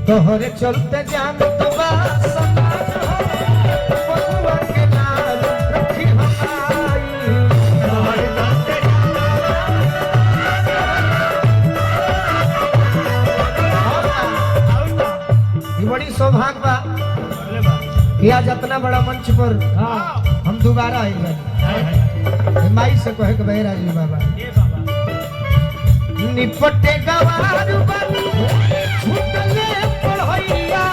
तोहरे चलते जान तो बा समाज हो, बबुआ के लाज रखी हमाई। ई बड़ी सौभाग्य बा कि आज इतना बड़ा मंच पर हम दोबारा आए बानी। माई से कहे के भाई राजीव बाबा निपटे गवार बानी, छूटले पढ़ैया।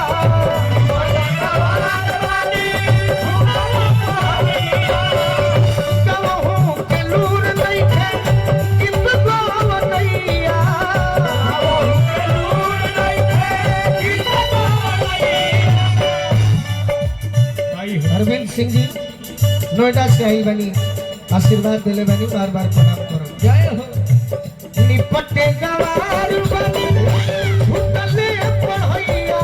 गवहू के लूर नइखे, गीत गवनैया। अरविंद सिंह जी नोएडा से आई बनी, आशीर्वाद दिले बनी, बार बार प्रणाम करो। जय हो। निपटे गवार बनी, छूटले पढ़ैया।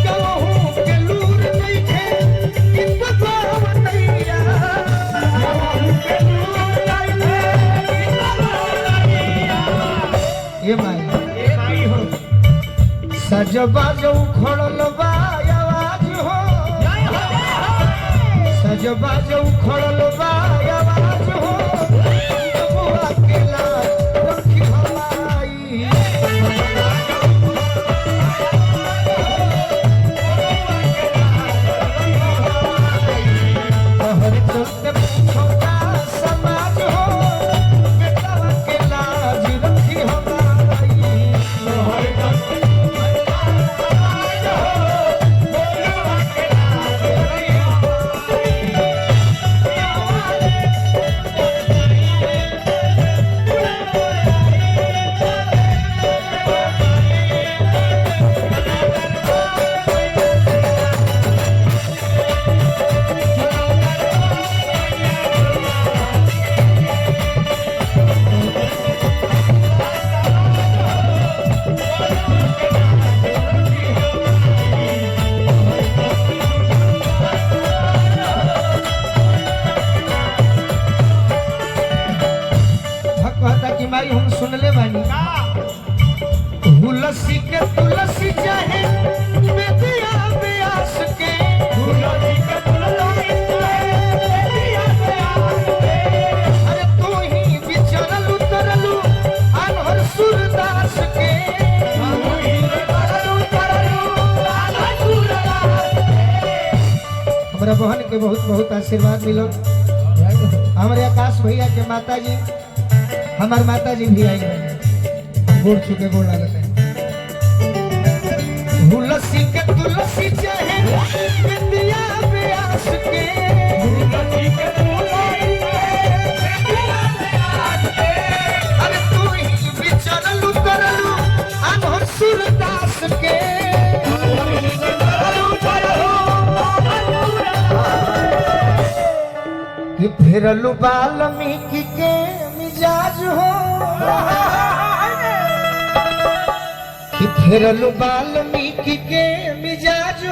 गवहू के लूर नइखे, गीत गवनैया। ये माई सजबा जो उखड़ल बा आवाज हो, सजबा जो उखड़ल बा आवाज हो, बबुआ के लाज रखी हमाई। तोहर चलते पूछोता समाज हो, बेटवा के लाज रखी हमाई। भक्त कहता कि माई हम सुनले बानी, हुलसी के तुलसी चाहे बेदिया ब्यास के, अरे तू ही बिचरल उतरलू अनहर सूरदास के। हमरा बहन के बहुत बहुत आशीर्वाद मिलो। हमारे आकाश भैया के माता जी, हमार माता जी भी आई हैं, गोड़ छुके गोड़ लागत है। तुलसी के तुलसी चाहे बिंदिया ब्यास के, अरे तू ही बिचरलू तरलू अनहर सूरदास के। कि फिरलू वाल्मीकि के मिजाज हो, कि फिरलू वाल्मीकि के मिजाज